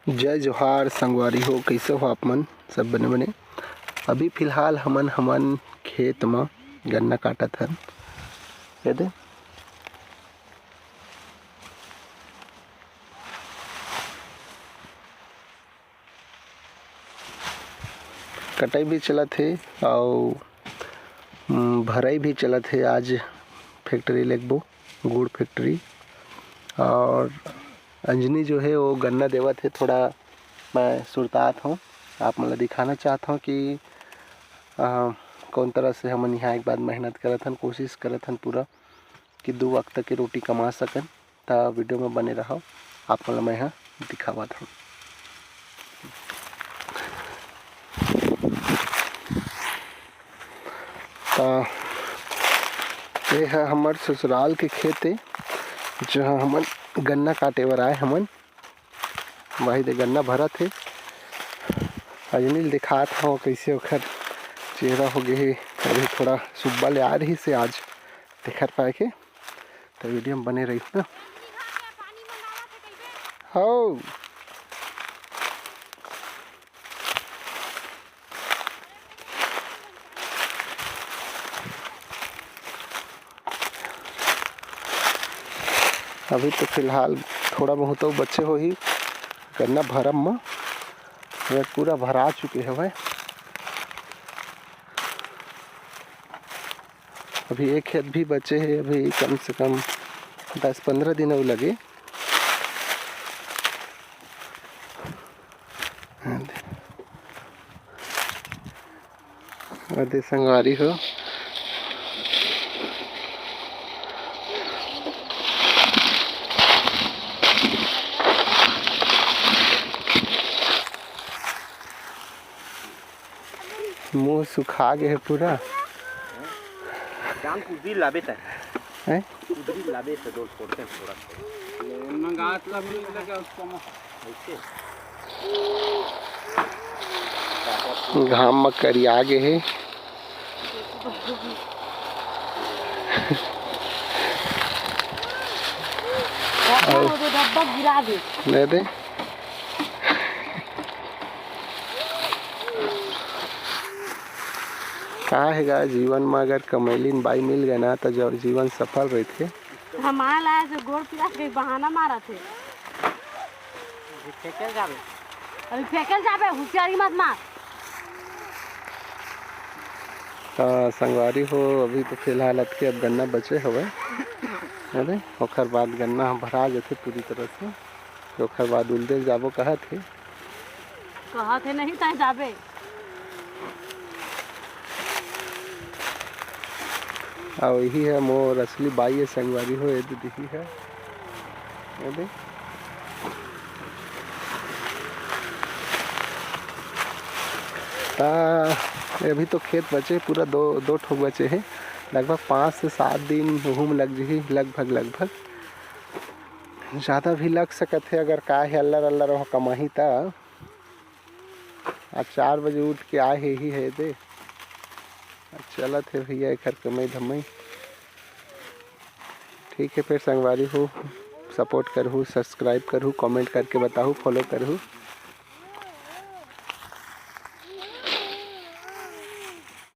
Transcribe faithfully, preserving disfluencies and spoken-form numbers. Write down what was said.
जय जोहार संगवारी हो, कइसे हो आप मन? सब बने बने। अभी फिलहाल हमन, हमन खेत म गन्ना काटत हन। ये दे। कटाई भी चलत हे अउ, उम, भराई भी चलत हे। आज factory लेगबो, गुड़ factory। और अंजनी जो है वो गन्ना देवत हे, थोड़ा मैं सुरतात हूँ, आप मन ला दिखाना चाहत हूँ कि, अ, कौन तरह से हमन यहाँ एक बार मेहनत करत हन, कोशिश करत हन पूरा कि दू वक्त के रोटी कमा सकन। त video में बने रहव, आप मन ला मैं ह दिखावत हूँ। त ये ह हमर ससुराल के खेत ए, जहाँ हमन गन्ना काटे बर आए हमन। वही दे गन्ना भरत हे। अंजनी ल दिखात हव कइसे ओखर चेहरा हो गे हे। अभी थोड़ा सुब्बा ले आए रहिस हे आज, तेखर पाए के। त video में बने रहिहू ना। हव। अभी तो फिलहाल थोड़ा बहुत अउ बचे होही, गन्ना भरम म, ये पूरा भरा चुके हवय। अभी एक खेत भी बचे हे, अभी कम से कम दस पंद्रह दिन अउ लगे। अदे संगवारी हो, मुंह सुखा गे हे पूरा। जान कुछ दिन लाबे तय। हैं? कुछ दिन लाबे से डोल फोड़ते हैं थोड़ा सा। मंगात ला भी लगा उसको म। ऐसे। घाम म करिया गे हे। डब्बा अउ दे, डब्बा गिरा दे। दे दे। का हे गा, जीवन म अगर कमैलिन बाई मिल गे ना, त जब जीवन सफल रहिथे। हमार लाया से गोड़ पिरा के बहाना मारत हे। अभी फेंकल जाबे। अभी फेंकल जाबे, हुसियारी मत मार। त संगवारी हो, अभी तो फिलहाल अतके अब गन्ना बचे हवय, अरे, ओखर बाद गन्ना ह भरा जथे पूरी तरह से, त ओखर बाद उलदे ल जाबो कहत हे। कहत हे नहीं, तैं जाबे। अउ इही ह मोर असली बाई ए संगवारी हो, ए दे दिही ह। ए दे। त अभी तो खेत बचे, पूरा दो, दो ठोक बचे हे। लगभग पाँच से सात दिन ओहू म लग जही, लगभग, लगभग। ज़्यादा भी लग सकत हे, अगर का हे अल्लर अल्लर ओह कमाही त। आज चार बजे उठ के आए हे ही हे दे। आज चलत हे भैया एखर कमई धमई। ठीक हे, फिर संगवारी हो, support करहू, subscribe करहू, comment करके बताहू, follow करहू।